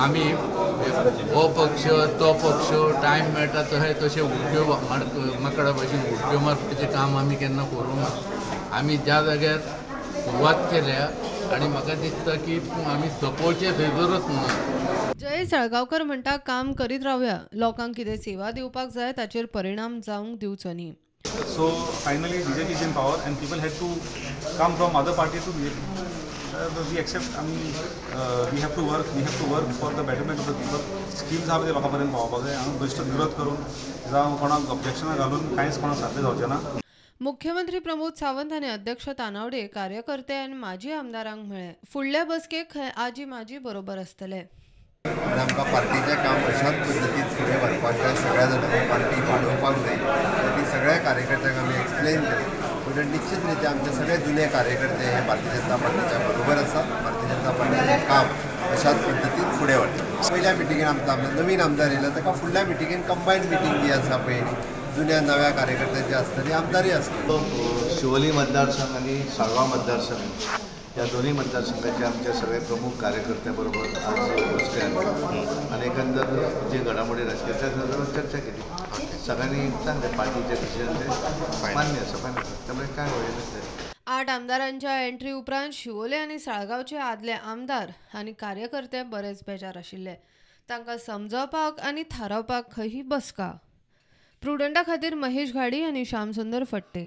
आमी हो पक्ष तो पक्ष टायम मेळटा तशें तशें उडक्यो माकडा भशेन उडक्यो मारपाचें काम आमी केन्ना करूंक ना. आमी ज्या जाग्यार सुरवात केल्या आनी म्हाका दिसता की आमी सोंपोवचें थंयसरूच म्हणून. जय साळगांवकर म्हणटा काम करीत रावया, लोकांक कितें सेवा दिवपाक जाय ताचेर परिणाम जावंक दिवचो न्ही. So finally BJP is in power and people had to come from other party to BJP. We accept, I mean, we have to work for the betterment of the people. Schemes आहा ते लोकां पर्यंत पावोवपाक जाय. हांव बेश्टो विरोध करून जावं कोणाक ऑब्जेक्शनां घालून कांयच कोणाक साध्य जावचें ना. मुख्यमंत्री प्रमोद सावंत आनी अध्यक्ष तानावडे कार्यकर्ते आनी माजी आमदारांक म्हळें फुडल्या बसकेक खंय आजी माजी बरोबर आसतले. आनी आमकां पार्टीचें काम अशाच पद्दतीन फुडें व्हरपाक जाय, सगळ्या जाणांनी पार्टी वाडोवपाक जाय. ती सगळ्या कार्यकर्त्यांक आमी एक्सप्लेन केलें. पूण निश्चित रित्या आमचे सगळे जुने कार्यकर्ते हे भारतीय जनता पार्टीच्या बरोबर आसात. भारतीय जनता पार्टीचें काम अशाच पद्दतीन फुडें व्हरता. पयल्या मिटिंगेन आमकां नवीन आमदार येयला ताका फुडल्या मिटिंगेन कंबायन मिटींग जी आसा पळय जुन्या नव्या कार्यकर्त्यांची आसतली, आमदारय आसतले. शिवोली मतदारसंघ आनी साळगांव मतदारसंघ या दोन्ही मतदारसंघाचे आमच्या सगळे प्रमुख कार्यकर्त्यांबरोबर आज बसले आणि एकंदर जे घडामोडी राजकीय त्या संदर्भात चर्चा केली. सगळ्यांनी चांगले पार्टीचे डिसिजन ते मान्य असं फायनल, त्यामुळे काय होईल. 8 आमदारांच्या एंट्री उपरांत शिवोले आनी साळगांवचे आदले आमदार आनी कार्यकर्ते बरेच बेजार आशिल्ले. तांकां समजावपाक आनी थारावपाक खंयी बसका. प्रुडंटा खातीर महेश घाडी आनी श्यामसुंदर फट्टे.